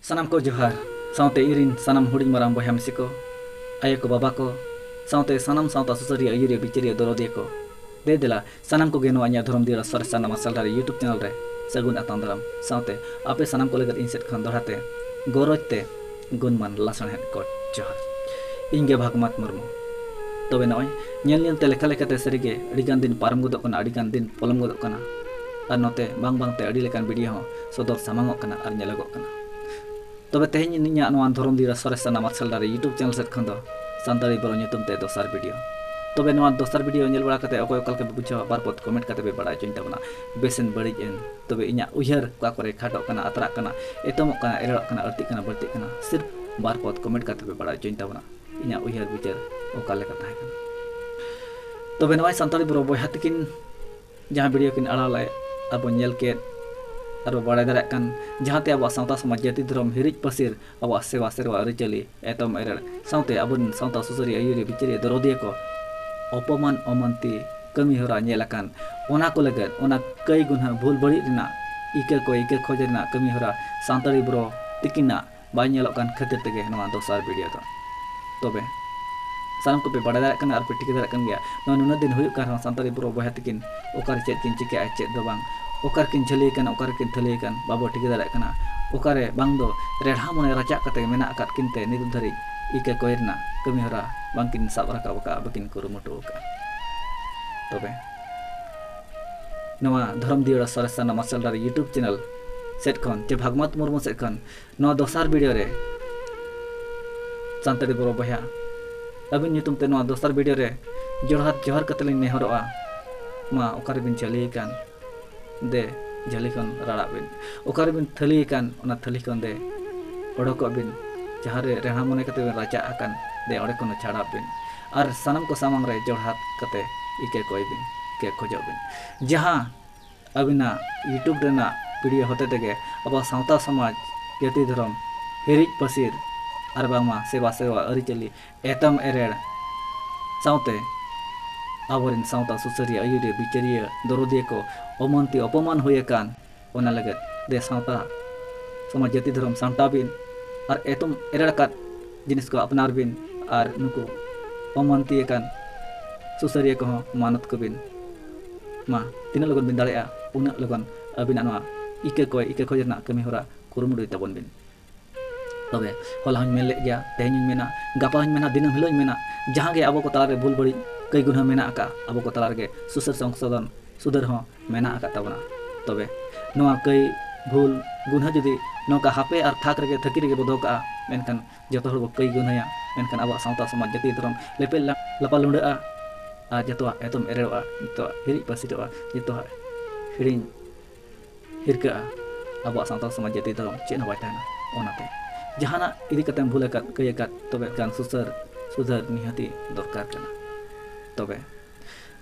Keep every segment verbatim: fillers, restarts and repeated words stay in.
ᱥᱟᱱᱟᱢ ᱠᱚ ᱡᱚᱦᱟᱨ, ᱥᱟᱶᱛᱮ ᱤᱧᱨᱤᱱ ᱥᱟᱱᱟᱢ ᱦᱩᱰᱤᱧ ᱢᱟᱨᱟᱝ ᱵᱚᱭᱦᱟ ᱢᱤᱥᱤ ᱠᱚ, ᱟᱭᱳ ᱠᱚ, ᱵᱟᱵᱟ ᱠᱚ, ᱥᱟᱶᱛᱮ ᱥᱟᱱᱟᱢ ᱥᱟᱶᱛᱟ ᱥᱩᱥᱟᱹᱨᱤᱭᱟᱹ, ᱟᱹᱭᱩᱨᱤᱭᱟᱹ, ᱵᱤᱪᱟᱹᱨᱤᱭᱟᱹ, ᱫᱚᱨᱚᱫᱤᱭᱟᱹ ᱠᱚ, ᱫᱮ ᱫᱮᱞᱟ ᱥᱟᱱᱟᱢ ᱠᱚᱜᱮ ᱱᱚᱣᱟ ᱤᱧᱟᱹᱜ ᱫᱷᱚᱨᱚᱢ ᱫᱤᱭᱟᱹᱲᱟ ᱥᱚᱨᱮᱥ ᱥᱟᱨᱱᱟ ᱢᱟᱨᱥᱟᱞ ᱰᱟᱦᱟᱨ YouTube channel ᱨᱮ ᱥᱟᱹᱜᱩᱱ ᱟᱛᱟᱝ ᱫᱟᱨᱟᱢ, ᱥᱟᱶᱛᱮ ᱟᱯᱮ ᱥᱟᱱᱟᱢ ᱠᱚ ᱞᱟᱹᱜᱤᱫ ᱤᱧ ᱥᱮᱫ ᱠᱷᱚᱱ ᱫᱚᱦᱲᱟ ᱛᱮ ᱜᱚᱨᱚᱡᱽ ᱛᱮ ᱜᱩᱱᱢᱟᱱ ᱞᱟᱥᱟᱲᱦᱮᱫ ᱠᱚ ᱡᱚᱦᱟᱨ᱾ ᱤᱧ ᱜᱮ ᱵᱷᱟᱜᱽᱢᱟᱛ ᱢᱩᱨᱢᱩ᱾ ᱛᱚᱵᱮ ᱱᱚᱜᱼᱚᱭ ᱧᱮᱞ ᱧᱮᱞ ᱛᱮ ᱞᱮᱠᱷᱟ ᱞᱮᱠᱟᱛᱮ ᱥᱟᱹᱨᱤᱜᱮ ᱟᱹᱰᱤ ᱜᱟᱱ ᱫᱤᱱ ᱯᱟᱨᱚᱢ ᱜᱚᱫᱚᱜ ᱠᱟᱱᱟ, ᱟᱹᱰᱤ ᱜᱟᱱ ᱫᱤᱱ ᱯᱚᱞᱚᱢ ᱜᱚᱫᱚᱜ ᱠᱟᱱᱟ, ᱟᱨ ᱱᱚᱛᱮ ᱵᱟᱝ ᱵᱟᱝ ᱛᱮ ᱟᱹᱰᱤ ᱞᱮᱠᱟᱱ video ᱦᱚᱸ ᱥᱚᱫᱚᱨ ᱥᱟᱢᱟᱝᱚᱜ ᱠᱟᱱᱟ ᱟᱨ ᱧᱮᱞᱚᱜᱚᱜ ᱠᱟᱱᱟ᱾ ᱛᱚᱵᱮ ᱛᱮᱦᱮᱧ ᱤᱧᱟᱹᱜ ᱱᱚᱣᱟ ᱫᱷᱚᱨᱚᱢ ᱫᱤᱭᱟᱹᱲᱟ ᱥᱚᱨᱮᱥ ᱥᱟᱨᱱᱟ ᱢᱟᱨᱥᱟᱞ ᱰᱟᱦᱟᱨ YouTube channel ᱥᱮᱫ ᱠᱷᱚᱱ ᱫᱚ ᱥᱟᱱᱛᱟᱲᱤ ᱵᱨᱚ ᱧᱩᱛᱩᱢ ᱛᱮ ᱫᱚᱥᱟᱨ video᱾ ᱛᱚᱵᱮ ᱱᱚᱣᱟ ᱫᱚᱥᱟᱨ video ᱧᱮᱞ ᱵᱟᱲᱟ ᱠᱟᱛᱮ ᱚᱠᱚᱭ ᱚᱠᱟ ᱞᱮᱠᱟ ᱯᱮ ᱵᱩᱡᱷᱟᱹᱣᱟ, ᱵᱟᱨ ᱯᱚᱫ comment ᱠᱟᱛᱮ ᱯᱮ ᱵᱟᱲᱟᱭ ᱦᱚᱪᱚᱧ ᱛᱟᱵᱚᱱᱟ, ᱵᱮᱥ ᱮᱱ ᱵᱟᱹᱲᱤᱡ ᱮᱱ᱾ ᱛᱚᱵᱮ ᱤᱧᱟᱹᱜ ᱩᱭᱦᱟᱹᱨ ᱚᱠᱟ ᱠᱚᱨᱮ ᱠᱷᱟᱴᱚᱜ ᱠᱟᱱᱟ, ᱟᱛᱨᱟᱜ ᱠᱟᱱᱟ, ᱮᱛᱚᱢᱚᱜ ᱠᱟᱱᱟ, ᱮᱨᱮᱲᱚᱜ ᱠᱟᱱᱟ, ᱟᱹᱲᱛᱤᱜ ᱠᱟᱱᱟ, ᱵᱟᱹᱲᱛᱤᱜ ᱠᱟᱱᱟ, ᱥᱤᱨᱯ ᱵᱟᱨ ᱯᱚᱫ comment ᱠᱟᱛᱮ ᱯᱮ ᱵᱟᱲᱟᱭ ᱦᱚᱪᱚᱧ ᱛᱟᱵᱚᱱᱟ ᱤᱧᱟᱹᱜ ᱩᱭᱦᱟᱹᱨ ᱵᱤᱪᱟᱹᱨ ᱚᱠᱟ ᱞᱮᱠᱟ ᱛᱟᱦᱮᱸ ᱠᱟᱱᱟ᱾ ᱛᱚᱵᱮ ᱱᱚᱜᱼᱚᱭ ᱥᱟᱱᱛᱟᱲᱤ ᱵᱨᱚ ᱵᱚᱭᱦᱟ ᱛᱟᱹᱠᱤᱱ ᱡᱟᱦᱟᱸ video ᱠᱤᱱ ᱟᱲᱟᱜ ᱞᱮᱫ, ᱟᱨ ᱵᱚᱱ ᱧᱮᱞ ᱠᱮᱫ, ᱟᱨ ᱵᱚ ᱵᱟᱲᱟᱭ ᱫᱟᱲᱮᱭᱟᱜ ᱠᱟᱱ, ᱡᱟᱦᱟᱸᱛᱮ ᱟᱵᱚᱣᱟᱜ ᱥᱟᱶᱛᱟ ᱥᱚᱢᱟᱡᱽ, ᱡᱟᱹᱛᱤ, ᱫᱷᱚᱨᱚᱢ, ᱦᱤᱨᱤᱡ ᱯᱟᱹᱥᱤᱨ, ᱟᱵᱚᱣᱟᱜ ᱥᱮᱵᱟ ᱥᱮᱨᱣᱟ, ᱟᱹᱨᱤᱪᱟᱹᱞᱤ, ᱮᱛᱚᱢ ᱮᱨᱮᱲ, ᱥᱟᱶᱛᱮ ᱟᱵᱚᱨᱮᱱ ᱥᱟᱶᱛᱟ ᱥᱩᱥᱟᱹᱨᱤᱭᱟᱹ, ᱟᱹᱭᱩᱨᱤᱭᱟᱹ, ᱵᱤᱪᱟᱹᱨᱤᱭᱟᱹ, ᱫᱚᱨᱚᱫᱤᱭᱟᱹ ᱠᱚ ᱚᱯᱚᱢᱟᱱ ᱚᱢᱟᱱᱛᱤ ᱠᱟᱹᱢᱤ ᱦᱚᱨᱟ ᱧᱮᱞ ᱟᱠᱟᱱ, ᱚᱱᱟ ᱠᱚ ᱞᱟᱹᱜᱤᱫ, ᱚᱱᱟ ᱠᱟᱹᱭ ᱜᱩᱱᱦᱟᱹ ᱵᱷᱩᱞ ᱵᱟᱹᱲᱤᱡ ᱨᱮᱱᱟᱜ ᱤᱠᱟᱹ ᱠᱚ ᱤᱠᱟᱹ ᱠᱷᱚᱡ ᱨᱮᱱᱟᱜ ᱠᱟᱹᱢᱤ ᱦᱚᱨᱟ ᱥᱟᱱᱛᱟᱲᱤ ᱵᱨᱚ ᱛᱤᱠᱤᱱᱟᱜ ᱵᱟᱭ ᱧᱮᱞᱚᱜ ᱠᱟᱱ ᱠᱷᱟᱹᱛᱤᱨ ᱛᱮᱜᱮ ᱱᱚᱣᱟ ᱫᱚᱥᱟᱨ video ᱫᱚ᱾ ᱛᱚᱵᱮ ᱥᱟᱱᱟᱢ ᱠᱚᱯᱮ ᱵᱟᱲᱟᱭ ᱫᱟᱲᱮᱭᱟᱜ ᱠᱟᱱᱟ ᱟᱨ ᱯᱮ ᱴᱷᱤᱠᱟᱹ ᱫᱟᱲᱮᱭᱟᱜ ᱠᱟᱱ ᱜᱮᱭᱟ, ᱱᱚᱣᱟ ᱱᱩᱱᱟᱹᱜ ᱫᱤᱱ ᱦᱩᱭᱩᱜ ᱠᱟᱱ ᱨᱮᱦᱚᱸ ᱥᱟᱱᱛᱟᱲᱤ ᱵᱨᱚ ᱵᱚᱭᱦᱟ ᱛᱤᱠᱤᱱ ᱚᱠᱟᱨᱮ ᱪᱮᱫ ᱠᱤᱱ ᱪᱤᱠᱟᱹᱜᱼᱟ, ᱪᱮᱫ ᱫᱚ ᱵᱟᱝ, ᱚᱠᱟᱨᱮᱠᱤᱱ ᱡᱷᱟᱹᱞᱤ ᱟᱠᱟᱱ, ᱚᱠᱟᱨᱮᱠᱤᱱ ᱛᱷᱟᱹᱞᱤ ᱟᱠᱟᱱ, ᱵᱟᱵᱚ ᱴᱷᱤᱠᱟᱹ ᱫᱟᱲᱮᱭᱟᱜ ᱠᱟᱱᱟ᱾ ᱚᱠᱟᱨᱮ ᱵᱟᱝ ᱫᱚ ᱨᱮᱲᱦᱟ ᱢᱚᱱᱮ ᱨᱟᱪᱟᱜ ᱠᱟᱛᱮ ᱢᱮᱱᱟᱜ ᱟᱠᱟᱫ ᱠᱤᱱ ᱛᱮ ᱱᱤᱛ ᱫᱷᱟᱹᱨᱤᱡ ᱤᱠᱟᱹ ᱠᱚᱭ ᱨᱮᱱᱟᱜ ᱠᱟᱹᱢᱤ ᱦᱚᱨᱟ ᱵᱟᱝᱠᱤᱱ ᱥᱟᱵ ᱨᱟᱠᱟᱵ ᱟᱠᱟᱫᱼᱟ, ᱵᱟᱹᱠᱤᱱ ᱠᱩᱨᱩᱢᱩᱴᱩ ᱟᱠᱟᱫᱼᱟ᱾ ᱛᱚᱵᱮ ᱱᱚᱣᱟ ᱫᱷᱚᱨᱚᱢ ᱫᱤᱭᱟᱹᱲᱟ ᱥᱚᱨᱮᱥ ᱥᱟᱨᱱᱟ ᱢᱟᱨᱥᱟᱞ ᱰᱟᱦᱟᱨ YouTube channel ᱥᱮᱫ ᱠᱷᱚᱱ ᱪᱮ ᱵᱷᱟᱜᱽᱢᱟᱛ ᱢᱩᱨᱢᱩ ᱥᱮᱫ ᱠᱷᱚᱱ ᱱᱚᱣᱟ ᱫᱚᱥᱟᱨ video ᱨᱮ ᱥᱟᱱᱛᱟᱲᱤ ᱵᱨᱚ ᱵᱚᱭᱦᱟ, ᱟᱹᱵᱤᱱ ᱧᱩᱛᱩᱢ ᱛᱮ ᱱᱚᱣᱟ ᱫᱚᱥᱟᱨ video ᱨᱮ ᱡᱚᱲᱦᱟᱛ ᱡᱚᱦᱟᱨ ᱠᱟᱛᱮ ᱞᱤᱧ ᱱᱮᱦᱚᱨᱚᱜᱼᱟ, ᱢᱟ ᱚᱠᱟ ᱨᱮᱵᱤᱱ ᱡᱷᱟᱹᱞᱤ ᱟᱠᱟᱱ, ᱫᱮ ᱡᱷᱟᱹᱞᱤ ᱠᱷᱚᱱ ᱨᱟᱲᱟᱜ ᱵᱤᱱ᱾ ᱚᱠᱟ ᱨᱮᱵᱤᱱ ᱛᱷᱟᱹᱞᱤ ᱟᱠᱟᱱ, ᱚᱱᱟ ᱛᱷᱟᱹᱞᱤ ᱠᱷᱚᱱ ᱫᱮ ᱚᱰᱚᱠᱚᱜ ᱵᱤᱱ᱾ ᱡᱟᱦᱟᱸ ᱨᱮ ᱨᱮᱲᱦᱟ ᱢᱚᱱᱮ ᱠᱟᱛᱮ ᱵᱤᱱ ᱨᱟᱪᱟᱜ ᱟᱠᱟᱱ, ᱫᱮ ᱚᱸᱰᱮ ᱠᱷᱚᱱ ᱪᱷᱟᱲᱟᱜ ᱵᱤᱱ᱾ ᱟᱨ ᱥᱟᱱᱟᱢ ᱠᱚ ᱥᱟᱢᱟᱝ ᱨᱮ ᱡᱚᱲᱦᱟᱛ ᱠᱟᱛᱮ ᱤᱠᱟᱹ ᱠᱚᱭ ᱵᱤᱱ, ᱤᱠᱟᱹ ᱠᱷᱚᱡᱚᱜ ᱵᱤᱱ᱾ ᱡᱟᱦᱟᱸ ᱟᱹᱵᱤᱱᱟᱜ YouTube ᱨᱮᱱᱟᱜ video ᱦᱚᱛᱮ ᱛᱮᱜᱮ ᱟᱵᱚ ᱥᱟᱶᱛᱟ ᱥᱚᱢᱟᱡᱽ, ᱡᱟᱹᱛᱤ ᱫᱷᱚᱨᱚᱢ, ᱦᱤᱨᱤᱡ ᱯᱟᱹᱥᱤᱨ ᱟᱨ ᱵᱟᱝᱢᱟ ᱥᱮᱵᱟ ᱥᱮᱨᱣᱟ, ᱟᱹᱨᱤᱪᱟᱹᱞᱤ, ᱮᱛᱚᱢ ᱮᱨᱮᱲ ᱥᱟᱶᱛᱮ ᱟᱵᱚᱨᱮᱱ ᱥᱟᱶᱛᱟ ᱥᱩᱥᱟᱹᱨᱤᱭᱟᱹ, ᱟᱹᱭᱩᱨᱤᱭᱟᱹ, ᱵᱤᱪᱟᱹᱨᱤᱭᱟᱹ, ᱫᱚᱨᱚᱫᱤᱭᱟᱹ ᱠᱚ ᱚᱢᱟᱱᱛᱤ ᱚᱯᱚᱢᱟᱱ ᱦᱩᱭ ᱟᱠᱟᱱ, ᱚᱱᱟ ᱞᱟᱹᱜᱤᱫ ᱫᱮ ᱥᱟᱶᱛᱟ ᱥᱚᱢᱟᱡᱽ ᱡᱟᱹᱛᱤ ᱫᱷᱚᱨᱚᱢ ᱥᱟᱢᱴᱟᱣ ᱵᱤᱱ, ᱟᱨ ᱮᱛᱚᱢ ᱮᱨᱮᱲ ᱟᱠᱟᱫ ᱡᱤᱱᱤᱥ ᱠᱚ ᱟᱯᱱᱟᱨ ᱵᱤᱱ, ᱟᱨ ᱱᱩᱠᱩ ᱚᱢᱟᱱᱛᱤ ᱟᱠᱟᱱ ᱥᱩᱥᱟᱹᱨᱤᱭᱟᱹ ᱠᱚᱦᱚᱸ ᱢᱟᱱᱚᱛ ᱠᱚᱵᱤᱱ᱾ ᱢᱟ, ᱛᱤᱱᱟᱹᱜ ᱞᱚᱜᱚᱱ ᱵᱤᱱ ᱫᱟᱲᱮᱭᱟᱜᱼᱟ, ᱩᱱᱟᱹᱜ ᱞᱚᱜᱚᱱ ᱟᱹᱵᱤᱱᱟᱜ ᱱᱚᱣᱟ ᱤᱠᱟᱹ ᱠᱚᱭ, ᱤᱠᱟᱹ ᱠᱷᱚᱡᱽ ᱨᱮᱱᱟᱜ ᱠᱟᱹᱢᱤ ᱦᱚᱨᱟ ᱠᱩᱨᱩᱢᱩᱴᱩᱭ ᱛᱟᱵᱚᱱ ᱵᱤᱱ᱾ ᱛᱚᱵᱮ ᱦᱚᱞᱟ ᱦᱚᱸᱧ ᱢᱮᱱ ᱞᱮᱫ ᱜᱮᱭᱟ, ᱛᱮᱦᱮᱧ ᱦᱚᱸᱧ ᱢᱮᱱᱟ, ᱜᱟᱯᱟ ᱦᱚᱸᱧ ᱢᱮᱱᱟ, ᱫᱤᱱᱟᱹᱢ ᱦᱤᱞᱳᱜ ᱤᱧ ᱢᱮᱱᱟ, ᱡᱟᱦᱟᱸ ᱜᱮ ᱟᱵᱚ ᱠᱚ ᱛᱟᱞᱟᱨᱮ ᱵᱷᱩᱞ ᱵᱟᱹᱲᱤᱡ ᱠᱟᱹᱭ ᱜᱩᱱᱦᱟᱹ ᱢᱮᱱᱟᱜ ᱟᱠᱟᱫᱼᱟ, ᱟᱵᱚ ᱠᱚ ᱛᱟᱞᱟ ᱨᱮᱜᱮ ᱥᱩᱥᱟᱹᱨ ᱥᱚᱝᱥᱳᱫᱷᱚᱱ ᱥᱩᱫᱷᱟᱹᱨ ᱦᱚᱸ ᱢᱮᱱᱟᱜ ᱟᱠᱟᱫ ᱛᱟᱵᱚᱱᱟ᱾ ᱛᱚᱵᱮ ᱱᱚᱣᱟ ᱠᱟᱹᱭ ᱵᱷᱩᱞ ᱜᱩᱱᱦᱟᱹ ᱡᱩᱫᱤ ᱱᱚᱝᱠᱟ ᱦᱟᱯᱮ ᱟᱨ ᱛᱷᱟᱠ ᱨᱮᱜᱮ, ᱛᱷᱟᱹᱠᱤ ᱨᱮᱜᱮ ᱵᱚ ᱫᱚᱦᱚ ᱠᱟᱜᱼᱟ, ᱢᱮᱱᱠᱷᱟᱱ ᱡᱚᱛᱚ ᱦᱚᱲ ᱵᱚ ᱠᱟᱹᱭ ᱜᱩᱱᱦᱟᱹᱭᱟ, ᱢᱮᱱᱠᱷᱟᱱ ᱟᱵᱚᱣᱟᱜ ᱥᱟᱶᱛᱟ ᱥᱚᱢᱟᱡᱽ ᱡᱟᱹᱛᱤ ᱫᱷᱚᱨᱚᱢ ᱞᱮᱯᱮ ᱞᱟ-, ᱞᱟᱯᱟ ᱞᱩᱸᱰᱟᱹᱜᱼᱟ, ᱟᱨ ᱡᱚᱛᱚᱣᱟᱜ ᱮᱛᱚᱢ ᱮᱨᱮᱲᱚᱜᱼᱟ, ᱡᱚᱛᱚᱣᱟᱜ ᱦᱤᱨᱤᱡ ᱯᱟᱹᱥᱤᱨᱚᱜᱼᱟ, ᱡᱚᱛᱚᱣᱟᱜ ᱦᱤᱲᱤᱧ ᱦᱤᱨᱠᱟᱹᱜᱼᱟ, ᱟᱵᱚᱣᱟᱜ ᱥᱟᱶᱛᱟ ᱥᱚᱢᱟᱡᱽ ᱡᱟᱹᱛᱤ ᱫᱷᱚᱨᱚᱢ ᱪᱮᱫ ᱦᱚᱸ ᱵᱟᱭ ᱛᱟᱦᱮᱱᱟ᱾ ᱚᱱᱟᱛᱮ ᱡᱟᱦᱟᱱᱟᱜ ᱤᱫᱤ ᱠᱟᱛᱮᱢ ᱵᱷᱩᱞ ᱟᱠᱟᱫ, ᱠᱟᱹᱭ ᱟᱠᱟᱫ, ᱛᱚᱵᱮ ᱠᱷᱟᱱ ᱥᱩᱥᱟᱹᱨ ᱥᱩᱫᱷᱟᱹᱨ ᱱᱤᱦᱟᱹᱛᱤ ᱫᱚᱨᱠᱟᱨ ᱠᱟᱱᱟ᱾ ᱛᱚᱵᱮ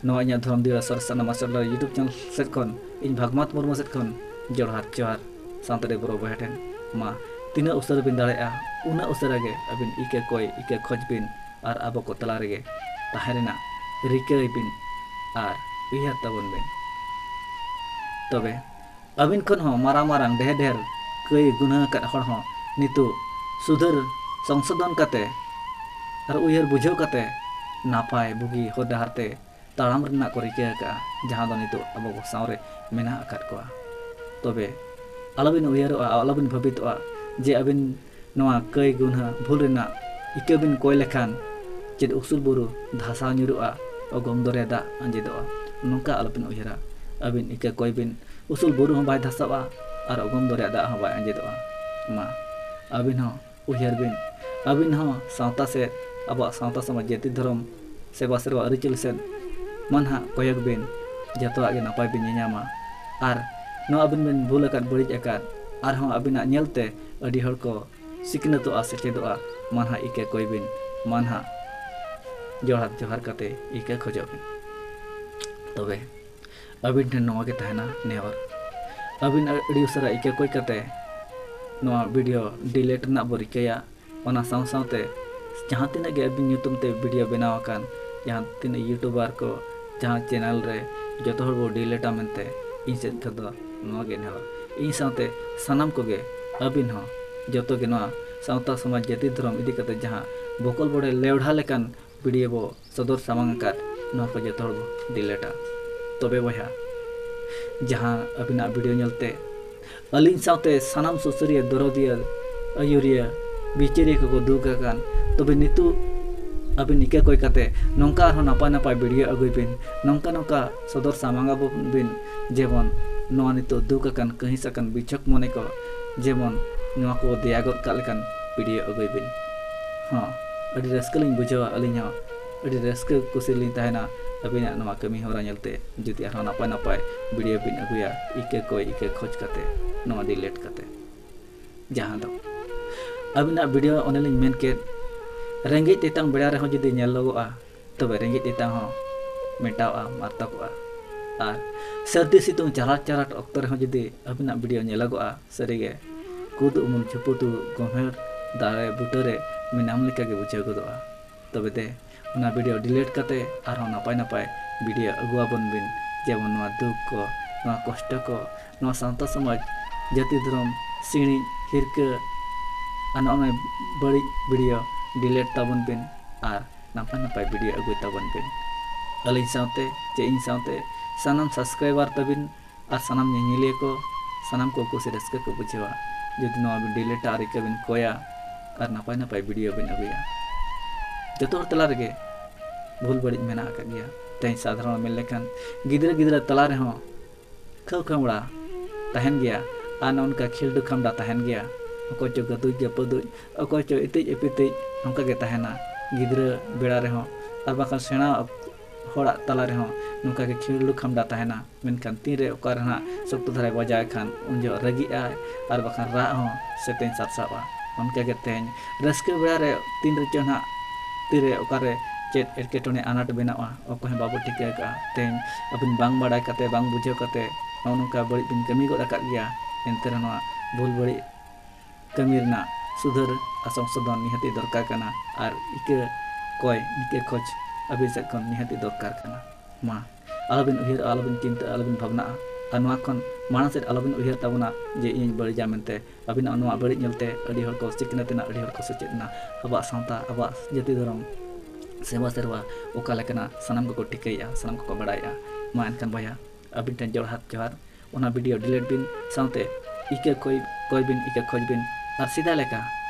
ᱱᱚᱣᱟ ᱤᱧᱟᱹᱜ ᱫᱷᱚᱨᱚᱢ ᱫᱤᱣᱟ ᱥᱟᱨᱥᱟᱱᱟ ᱢᱟᱥᱴᱟᱨ ᱞᱟᱞ YouTube channel ᱥᱮᱫ ᱠᱷᱚᱱ ᱤᱧ ᱵᱷᱟᱜᱽᱢᱟᱛ ᱢᱩᱨᱢᱩ ᱥᱮᱫ ᱠᱷᱚᱱ ᱡᱚᱲᱦᱟᱨ ᱡᱚᱦᱟᱨ ᱥᱟᱱᱛᱟᱲᱤ ᱵᱚᱨᱚ ᱵᱚᱭᱦᱟ ᱴᱷᱮᱱ, ᱢᱟ ᱛᱤᱱᱟᱹᱜ ᱩᱥᱟᱹᱨᱟ ᱵᱤᱱ ᱫᱟᱲᱮᱭᱟᱜᱼᱟ, ᱩᱱᱟᱹᱜ ᱩᱥᱟᱹᱨᱟ ᱜᱮ ᱟᱹᱵᱤᱱ ᱤᱠᱟᱹ ᱠᱚᱭ, ᱤᱠᱟᱹ ᱠᱷᱚᱡᱽ ᱵᱤᱱ ᱟᱨ ᱟᱵᱚ ᱠᱚ ᱛᱟᱞᱟ ᱨᱮᱜᱮ ᱛᱟᱦᱮᱸ ᱨᱮᱱᱟᱜ ᱨᱤᱠᱟᱹᱭ ᱵᱤᱱ ᱟᱨ ᱩᱭᱦᱟᱹᱨ ᱛᱟᱵᱚᱱ ᱵᱤᱱ᱾ ᱛᱚᱵᱮ ᱟᱹᱵᱤᱱ ᱠᱷᱚᱱ ᱦᱚᱸ ᱢᱟᱨᱟᱝ ᱢᱟᱨᱟᱝ ᱰᱷᱮᱨ ᱰᱷᱮᱨ ᱠᱟᱹᱭ ᱜᱩᱱᱦᱟᱹ ᱟᱠᱟᱫ ᱦᱚᱲ ᱦᱚᱸ ᱱᱤᱛᱚᱜ ᱥᱩᱫᱷᱟᱹᱨ ᱥᱚᱝᱥᱳᱫᱷᱚᱱ ᱠᱟᱛᱮ ᱟᱨ ᱩᱭᱦᱟᱹᱨ ᱵᱩᱡᱷᱟᱹᱣ ᱠᱟᱛᱮ ᱱᱟᱯᱟᱭ ᱵᱩᱜᱤ ᱦᱚᱨ ᱰᱟᱦᱟᱨ ᱛᱮ ᱛᱟᱲᱟᱢ ᱨᱮᱱᱟᱜ ᱠᱚ ᱨᱤᱠᱟᱹ ᱟᱠᱟᱫᱼᱟ, ᱡᱟᱦᱟᱸ ᱫᱚ ᱱᱤᱛᱚᱜ ᱟᱵᱚ ᱠᱚ ᱥᱟᱶᱨᱮ ᱢᱮᱱᱟᱜ ᱟᱠᱟᱫ ᱠᱚᱣᱟ᱾ ᱛᱚᱵᱮ ᱟᱞᱚᱵᱤᱱ ᱩᱭᱦᱟᱹᱨᱚᱜᱼᱟ, ᱟᱞᱚᱵᱤᱱ ᱵᱷᱟᱹᱵᱤᱛᱚᱜᱼᱟ ᱡᱮ ᱟᱹᱵᱤᱱ ᱱᱚᱣᱟ ᱠᱟᱹᱭ ᱜᱩᱱᱦᱟᱹ ᱵᱷᱩᱞ ᱨᱮᱱᱟᱜ ᱤᱠᱟᱹ ᱵᱤᱱ ᱠᱚᱭ ᱞᱮᱠᱷᱟᱱ ᱪᱮᱫ ᱩᱥᱩᱞ ᱵᱩᱨᱩ ᱫᱷᱟᱥᱟᱣ ᱧᱩᱨᱩᱜᱼᱟ, ᱚᱜᱚᱢ ᱫᱚᱨᱭᱟ ᱫᱟᱜ ᱟᱸᱡᱮᱫᱚᱜᱼᱟ, ᱱᱚᱝᱠᱟ ᱟᱞᱚᱵᱤᱱ ᱩᱭᱦᱟᱹᱨᱟ᱾ ᱟᱹᱵᱤᱱ ᱤᱠᱟᱹ ᱠᱚᱭ ᱵᱤᱱ, ᱩᱥᱩᱞ ᱵᱩᱨᱩ ᱦᱚᱸ ᱵᱟᱭ ᱫᱷᱟᱥᱟᱣᱟ ᱟᱨ ᱚᱜᱚᱢ ᱫᱚᱨᱭᱟ ᱫᱟᱜ ᱦᱚᱸ ᱵᱟᱭ ᱟᱸᱡᱮᱫᱚᱜᱼᱟ᱾ ᱢᱟ ᱟᱹᱵᱤᱱ ᱦᱚᱸ ᱩᱭᱦᱟᱹᱨ ᱵᱤᱱ, ᱟᱹᱵᱤᱱ ᱦᱚᱸ ᱥᱟᱶᱛᱟ ᱥᱮᱫ, ᱟᱵᱚᱣᱟᱜ ᱥᱟᱶᱛᱟ ᱥᱚᱢᱟᱡᱽ ᱡᱟᱹᱛᱤ ᱫᱷᱚᱨᱚᱢ ᱥᱮᱵᱟ ᱥᱮᱨᱣᱟ ᱟᱹᱨᱤᱪᱟᱹᱞᱤ ᱥᱮᱫ ᱢᱟ ᱱᱟᱦᱟᱜ ᱠᱚᱭᱚᱜ ᱵᱤᱱ, ᱡᱚᱛᱚᱣᱟᱜ ᱜᱮ ᱱᱟᱯᱟᱭ ᱵᱤᱱ ᱧᱮᱧᱟᱢᱟ᱾ ᱟᱨ ᱱᱚᱣᱟ ᱟᱹᱵᱤᱱ ᱵᱤᱱ ᱵᱷᱩᱞ ᱟᱠᱟᱫ, ᱵᱟᱹᱲᱤᱡ ᱟᱠᱟᱫ, ᱟᱨᱦᱚᱸ ᱟᱹᱵᱤᱱᱟᱜ ᱧᱮᱞᱛᱮ ᱟᱹᱰᱤ ᱦᱚᱲ ᱠᱚ ᱥᱤᱠᱷᱱᱟᱹᱛᱚᱜᱼᱟ, ᱥᱮᱪᱮᱫᱚᱜᱼᱟ, ᱢᱟ ᱱᱟᱦᱟᱜ ᱤᱠᱟᱹ ᱠᱚᱭ ᱵᱤᱱ, ᱢᱟ ᱱᱟᱦᱟᱜ ᱡᱚᱦᱟᱨ ᱡᱚᱦᱟᱨ ᱠᱟᱛᱮ ᱤᱠᱟᱹ ᱠᱷᱚᱡᱚᱜ ᱵᱤᱱ᱾ ᱛᱚᱵᱮ ᱟᱹᱵᱤᱱ ᱴᱷᱮᱱ ᱱᱚᱣᱟ ᱜᱮ ᱛᱟᱦᱮᱱᱟ ᱱᱮᱦᱚᱨ, ᱟᱹᱵᱤᱱ ᱟᱹᱰᱤ ᱩᱥᱟᱹᱨᱟ ᱤᱠᱟᱹ ᱠᱚᱭ ᱠᱟᱛᱮ ᱱᱚᱣᱟ video delete ᱨᱮᱱᱟᱜ ᱵᱚ ᱨᱤᱠᱟᱹᱭᱟ᱾ ᱚᱱᱟ ᱥᱟᱶ ᱥᱟᱶᱛᱮ ᱡᱟᱦᱟᱸ ᱛᱤᱱᱟᱹᱜ ᱜᱮ ᱟᱹᱵᱤᱱ ᱧᱩᱛᱩᱢ ᱛᱮ video ᱵᱮᱱᱟᱣ ᱟᱠᱟᱱ, ᱡᱟᱦᱟᱸ ᱛᱤᱱᱟᱹᱜ YouTuber ᱠᱚ, ᱡᱟᱦᱟᱸ channel ᱨᱮ, ᱡᱚᱛᱚ ᱦᱚᱲ ᱵᱚ delete ᱟ ᱢᱮᱱᱛᱮ ᱤᱧ ᱥᱮᱫ ᱠᱷᱚᱱ ᱫᱚ ᱱᱚᱣᱟ ᱜᱮ ᱱᱮᱦᱚᱨ᱾ ᱤᱧ ᱥᱟᱶᱛᱮ ᱥᱟᱱᱟᱢ ᱠᱚᱜᱮ ᱟᱹᱵᱤᱱ ᱦᱚᱸ ᱡᱚᱛᱚ ᱜᱮ ᱱᱚᱣᱟ ᱥᱟᱶᱛᱟ ᱥᱚᱢᱟᱡᱽ ᱡᱟᱹᱛᱤ ᱫᱷᱚᱨᱚᱢ ᱤᱫᱤ ᱠᱟᱛᱮ ᱡᱟᱦᱟᱸ ᱵᱚᱠᱚᱞ ᱵᱚᱰᱮ ᱞᱮᱣᱰᱷᱟ ᱞᱮᱠᱟᱱ ᱵᱷᱤᱰᱤᱭᱳ ᱵᱚ ᱥᱚᱫᱚᱨ ᱥᱟᱢᱟᱝ ᱟᱠᱟᱫ, ᱱᱚᱣᱟ ᱠᱚ ᱡᱚᱛᱚ ᱦᱚᱲ ᱵᱚ ᱰᱤᱞᱮᱴᱟ᱾ ᱛᱚᱵᱮ ᱵᱚᱭᱦᱟ, ᱡᱟᱦᱟᱸ ᱟᱹᱵᱤᱱᱟᱜ ᱵᱷᱤᱰᱤᱭᱳ ᱧᱮᱞᱛᱮ ᱟᱹᱞᱤᱧ ᱥᱟᱶᱛᱮ ᱥᱟᱱᱟᱢ ᱥᱩᱥᱟᱹᱨᱤᱭᱟᱹ, ᱫᱚᱨᱚᱫᱤᱭᱟᱹ, ᱟᱹᱭᱩᱨᱤᱭᱟᱹ, ᱵᱤᱪᱟᱹᱨᱤᱭᱟᱹ ᱠᱚᱠᱚ ᱫᱩᱠ ᱟᱠᱟᱱ, ᱛᱚᱵᱮ ᱱᱤᱛᱚᱜ ᱟᱹᱵᱤᱱ ᱤᱠᱟᱹ ᱠᱚᱭ ᱠᱟᱛᱮ ᱱᱚᱝᱠᱟ ᱟᱨᱦᱚᱸ ᱱᱟᱯᱟᱭ ᱱᱟᱯᱟᱭ ᱵᱷᱤᱰᱤᱭᱳ ᱟᱹᱜᱩᱭ ᱵᱤᱱ, ᱱᱚᱝᱠᱟ ᱱᱚᱝᱠᱟ ᱥᱚᱫᱚᱨ ᱥᱟᱢᱟᱝ ᱟᱵᱚᱱ ᱵᱤᱱ, ᱡᱮᱢᱚᱱ ᱱᱚᱣᱟ ᱱᱤᱛᱚᱜ ᱫᱩᱠ ᱟᱠᱟᱱ, ᱠᱟᱹᱦᱤᱥ ᱟᱠᱟᱱ ᱵᱤᱪᱷᱚᱠ ᱢᱚᱱᱮ ᱠᱚ ᱡᱮᱢᱚᱱ ᱱᱚᱣᱟ ᱠᱚ ᱫᱮᱭᱟ ᱜᱚᱫ ᱠᱟᱜ ᱞᱮᱠᱟᱱ ᱵᱷᱤᱰᱤᱭᱳ ᱟᱹᱜᱩᱭ ᱵᱤᱱ᱾ ᱦᱚᱸ, ᱟᱹᱰᱤ ᱨᱟᱹᱥᱠᱟᱹ ᱞᱤᱧ ᱵᱩᱡᱷᱟᱹᱣᱟ, ᱟᱹᱞᱤᱧ ᱦᱚᱸ ᱟᱹᱰᱤ ᱨᱟᱹᱥᱠᱟᱹ ᱠᱩᱥᱤ ᱞᱤᱧ ᱛᱟᱦᱮᱱᱟ ᱟᱹᱵᱤᱱᱟᱜ ᱱᱚᱣᱟ ᱠᱟᱹᱢᱤ ᱦᱚᱨᱟ ᱧᱮᱞᱛᱮ᱾ ᱡᱩᱫᱤ ᱟᱨᱦᱚᱸ ᱱᱟᱯᱟᱭ ᱱᱟᱯᱟᱭ ᱵᱷᱤᱰᱤᱭᱳ ᱵᱤᱱ ᱟᱹᱜᱩᱭᱟ, ᱤᱠᱟᱹ ᱠᱚᱭ ᱤᱠᱟᱹ ᱠᱷᱚᱡᱽ ᱠᱟᱛᱮ, ᱱᱚᱣᱟ ᱰᱤᱞᱮᱴ ᱠᱟᱛᱮ, ᱡᱟᱦᱟᱸ ᱫᱚ ᱟᱹᱵᱤᱱᱟᱜ ᱵᱷᱤᱰᱤᱭᱳ ᱚᱱᱮ ᱞᱤᱧ ᱢᱮᱱ ᱠᱮᱫ, ᱨᱮᱸᱜᱮᱡ ᱛᱮᱛᱟᱝ ᱵᱮᱲᱟ ᱨᱮᱦᱚᱸ ᱡᱩᱫᱤ ᱧᱮᱞᱚᱜᱚᱜᱼᱟ, ᱛᱚᱵᱮ ᱨᱮᱸᱜᱮᱡ ᱛᱮᱛᱟᱝ ᱦᱚᱸ ᱢᱮᱴᱟᱣᱜᱼᱟ, ᱢᱟᱨᱛᱟᱠᱚᱜᱼᱟ᱾ ᱟᱨ ᱥᱟᱹᱨᱫᱤ ᱥᱤᱛᱩᱝ ᱪᱟᱨᱟᱴ ᱪᱟᱨᱟᱴ ᱚᱠᱛᱚ ᱨᱮᱦᱚᱸ ᱡᱩᱫᱤ ᱟᱹᱵᱤᱱᱟᱜ ᱵᱷᱤᱰᱤᱭᱳ ᱧᱮᱞᱚᱜᱚᱜᱼᱟ, ᱥᱟᱹᱨᱤᱜᱮ ᱠᱩᱫ ᱩᱢᱩᱞ ᱪᱷᱩᱯᱩᱛᱩ ᱜᱚᱢᱦᱮᱲ ᱫᱟᱨᱮ ᱵᱩᱴᱟᱹᱨᱮ ᱢᱮᱱᱟᱢ ᱞᱮᱠᱟᱜᱮ ᱵᱩᱡᱷᱟᱹᱣ ᱜᱚᱫᱚᱜᱼᱟ᱾ ᱛᱚᱵᱮ ᱫᱮ, ᱚᱱᱟ ᱵᱷᱤᱰᱤᱭᱳ ᱰᱤᱞᱮᱴ ᱠᱟᱛᱮ ᱟᱨᱦᱚᱸ ᱱᱟᱯᱟᱭ ᱱᱟᱯᱟᱭ ᱵᱷᱤᱰᱤᱭᱳ ᱟᱹᱜᱩᱣᱟᱵᱚᱱ ᱵᱤᱱ, ᱡᱮᱢᱚᱱ ᱱᱚᱣᱟ ᱫᱩᱠ ᱠᱚ, ᱱᱚᱣᱟ ᱠᱚᱥᱴᱚ ᱠᱚ, ᱱᱚᱣᱟ ᱥᱟᱶᱛᱟ ᱥᱚᱢᱟᱡᱽ, ᱡᱟᱹᱛᱤ ᱫᱷᱚᱨᱚᱢ, ᱥᱤᱬᱤᱡ, ᱦᱤᱨᱠᱟᱹ, ᱟᱨ ᱱᱚᱜᱼᱚ ᱱᱚᱣᱟ ᱵᱟᱹᱲᱤᱡ ᱵᱷᱤᱰᱤᱭᱳ ᱰᱤᱞᱮᱴ ᱛᱟᱵᱚᱱ ᱵᱤᱱ᱾ ᱟᱨ ᱱᱟᱯᱟᱭ ᱱᱟᱯᱟᱭ ᱵᱷᱤᱰᱤᱭᱳ ᱟᱹᱜᱩᱭ ᱛᱟᱵᱚᱱ ᱵᱤᱱ᱾ ᱟᱹᱞᱤᱧ ᱥᱟᱶᱛᱮ ᱪᱮ ᱤᱧ ᱥᱟᱶᱛᱮ ᱥᱟᱱᱟᱢ ᱥᱟᱵᱥᱠᱨᱟᱭᱵᱟᱨ ᱛᱟᱹᱵᱤᱱ ᱟᱨ ᱥᱟᱱᱟᱢ ᱧᱮᱧᱮᱞᱤᱭᱟᱹ ᱠᱚ, ᱥᱟᱱᱟᱢ ᱠᱚ ᱠᱩᱥᱤ ᱨᱟᱹᱥᱠᱟᱹ ᱠᱚ ᱵᱩᱡᱷᱟᱹᱣᱟ ᱡᱩᱫᱤ ᱱᱚᱣᱟ ᱵᱤᱱ ᱰᱤᱞᱮᱴᱟ ᱟᱨ ᱤᱠᱟᱹ ᱵᱤᱱ ᱠᱚᱭᱟ ᱟᱨ ᱱᱟᱯᱟᱭ ᱱᱟᱯᱟᱭ ᱵᱷᱤᱰᱤᱭᱳ ᱵᱤᱱ ᱟᱹᱜᱩᱭᱟ᱾ ᱡᱚᱛᱚ ᱦᱚᱲ ᱛᱟᱞᱟ ᱨᱮᱜᱮ ᱵᱷᱩᱞ ᱵᱟᱹᱲᱤᱡ ᱢᱮᱱᱟᱜ ᱟᱠᱟᱫ ᱜᱮᱭᱟ᱾ ᱛᱮᱦᱮᱧ ᱥᱟᱫᱷᱟᱨᱚᱱ ᱢᱮᱱ ᱞᱮᱠᱷᱟᱱ ᱜᱤᱫᱽᱨᱟᱹ ᱜᱤᱫᱽᱨᱟᱹ ᱛᱟᱞᱟ ᱨᱮᱦᱚᱸ ᱠᱷᱟᱹᱣ ᱠᱷᱟᱹᱣᱲᱟ ᱛᱟᱦᱮᱱ ᱜᱮᱭᱟ ᱟᱨ ᱱᱚᱜᱼᱚ ᱱᱚᱝᱠᱟ ᱠᱷᱤᱞᱰᱩ ᱠᱷᱟᱢᱰᱟ ᱛᱟᱦᱮᱱ ᱜᱮᱭᱟ᱾ ᱚᱠᱚᱭ ᱪᱚ ᱜᱟᱹᱫᱩᱡ ᱜᱟᱹᱯᱟᱹᱫᱩᱡ, ᱚᱠᱚᱭ ᱪᱚ ᱤᱛᱤᱡ ᱤᱯᱤᱛᱤᱡ, ᱱᱚᱝᱠᱟ ᱜᱮ ᱛᱟᱦᱮᱱᱟ᱾ ᱜᱤᱫᱽᱨᱟᱹ ᱵᱮᱲᱟ ᱨᱮᱦᱚᱸ ᱟᱨ ᱵᱟᱝᱠᱷᱟᱱ ᱥᱮᱬᱟ ᱦᱚᱲᱟᱜ ᱛᱟᱞᱟ ᱨᱮᱦᱚᱸ ᱱᱚᱝᱠᱟ ᱜᱮ ᱠᱷᱤᱞᱰᱩ ᱠᱷᱟᱢᱰᱟ ᱛᱟᱦᱮᱱᱟ᱾ ᱢᱮᱱᱠᱷᱟᱱ ᱛᱤᱱᱨᱮ ᱚᱠᱟ ᱨᱮ ᱱᱟᱦᱟᱜ ᱥᱚᱠᱛᱚ ᱫᱷᱟᱨᱟᱭ ᱵᱟᱡᱟᱣ ᱠᱷᱟᱱ ᱩᱱ ᱡᱚᱦᱚᱜ ᱨᱟᱹᱜᱤᱜ ᱟᱭ ᱟᱨ ᱵᱟᱠᱷᱟᱱ ᱨᱟᱜ ᱦᱚᱸ ᱥᱮᱛᱮᱧ ᱥᱟᱨᱥᱟᱜᱼᱟ᱾ ᱚᱱᱠᱟ ᱜᱮ ᱛᱮᱦᱮᱧ ᱨᱟᱹᱥᱠᱟᱹ ᱵᱮᱲᱟ ᱨᱮ ᱛᱤᱱ ᱨᱮᱪᱚ ᱱᱟᱦᱟᱜ ᱛᱤᱨᱮ ᱚᱠᱟᱨᱮ ᱪᱮᱫ ᱮᱴᱠᱮᱴᱚᱬᱮ ᱟᱱᱟᱴ ᱵᱮᱱᱟᱜᱼᱟ, ᱚᱠᱚᱭ ᱦᱚᱸ ᱵᱟᱵᱚ ᱴᱷᱤᱠᱟᱹ ᱟᱠᱟᱫᱼᱟ᱾ ᱛᱮᱦᱮᱧ ᱟᱹᱵᱤᱱ ᱵᱟᱝ ᱵᱟᱲᱟᱭ ᱠᱟᱛᱮ, ᱵᱟᱝ ᱵᱩᱡᱷᱟᱹᱣ ᱠᱟᱛᱮ ᱱᱚᱜᱼᱚ ᱱᱚᱝᱠᱟ ᱵᱟᱹᱲᱤᱡ ᱵᱤᱱ ᱠᱟᱹᱢᱤ ᱜᱚᱫ ᱟᱠᱟᱫ ᱜᱮᱭᱟ᱾ ᱮᱱᱛᱮ ᱨᱮᱦᱚᱸ ᱱᱚᱣᱟ ᱵᱷᱩᱞ ᱵᱟᱹᱲᱤᱡ ᱠᱟᱹᱢᱤ ᱨᱮᱱᱟᱜ ᱥᱩᱫᱷᱟᱹᱨ ᱟᱨ ᱥᱚᱝᱥᱳᱫᱷᱚᱱ ᱱᱤᱦᱟᱹᱛᱤ ᱫᱚᱨᱠᱟᱨ ᱠᱟᱱᱟ ᱟᱨ ᱤᱠᱟᱹ ᱠᱚᱭ, ᱤᱠᱟᱹ ᱠᱷᱚᱡᱽ ᱟᱹᱵᱤᱱ ᱥᱮᱫ ᱠᱷᱚᱱ ᱱᱤᱦᱟᱹᱛᱤ ᱫᱚᱨᱠᱟᱨ ᱠᱟᱱᱟ᱾ ᱢᱟ, ᱟᱞᱚᱵᱤᱱ ᱩᱭᱦᱟᱹᱨᱚᱜᱼᱟ, ᱟᱞᱚᱵᱤᱱ ᱪᱤᱱᱛᱟᱹᱜᱼᱟ, ᱟᱞᱚᱵᱤᱱ ᱵᱷᱟᱵᱽᱱᱟᱜᱼᱟ᱾ ᱟᱨ ᱱᱚᱣᱟ ᱠᱷᱚᱱ ᱢᱟᱲᱟᱝ ᱥᱮᱫ ᱟᱞᱚᱵᱤᱱ ᱩᱭᱦᱟᱹᱨ ᱛᱟᱵᱚᱱᱟ ᱡᱮ ᱤᱧ ᱵᱟᱹᱲᱤᱡᱟ ᱢᱮᱱᱛᱮ᱾ ᱟᱹᱵᱤᱱᱟᱜ ᱱᱚᱣᱟ ᱵᱟᱹᱲᱤᱡ ᱧᱮᱞᱛᱮ ᱟᱹᱰᱤ ᱦᱚᱲ ᱠᱚ ᱥᱤᱠᱷᱱᱟᱹᱛ ᱮᱱᱟ, ᱟᱹᱰᱤ ᱦᱚᱲ ᱠᱚ ᱥᱮᱪᱮᱫ ᱮᱱᱟ᱾ ᱟᱵᱚᱣᱟᱜ ᱥᱟᱶᱛᱟ, ᱟᱵᱚᱣᱟᱜ ᱡᱟᱹᱛᱤ ᱫᱷᱚᱨᱚᱢ, ᱥᱮᱵᱟ ᱥᱮᱨᱣᱟ ᱚᱠᱟ ᱞᱮᱠᱟᱱᱟ, ᱥᱟᱱᱟᱢ ᱠᱚᱠᱚ ᱴᱷᱤᱠᱟᱹᱭᱮᱫᱼᱟ, ᱥᱟᱱᱟᱢ ᱠᱚᱠᱚ ᱵᱟᱲᱟᱭᱮᱫᱼᱟ᱾ ᱢᱟ ᱮᱱᱠᱷᱟᱱ ᱵᱚᱭᱦᱟ, ᱟᱹᱵᱤᱱ ᱴᱷᱮᱱ ᱡᱚᱲᱦᱟᱛ ᱡᱚᱦᱟᱨ, ᱚᱱᱟ video delete ᱵᱤᱱ, ᱥᱟᱶᱛᱮ ᱤᱠᱟᱹ ᱠᱚᱭ, ᱠᱚᱭ ᱵᱤᱱ, ᱤᱠᱟᱹ ᱠᱷᱚᱡᱽ ᱵᱤᱱ, ᱟᱨ ᱥᱮᱫᱟᱭ ᱞᱮᱠᱟ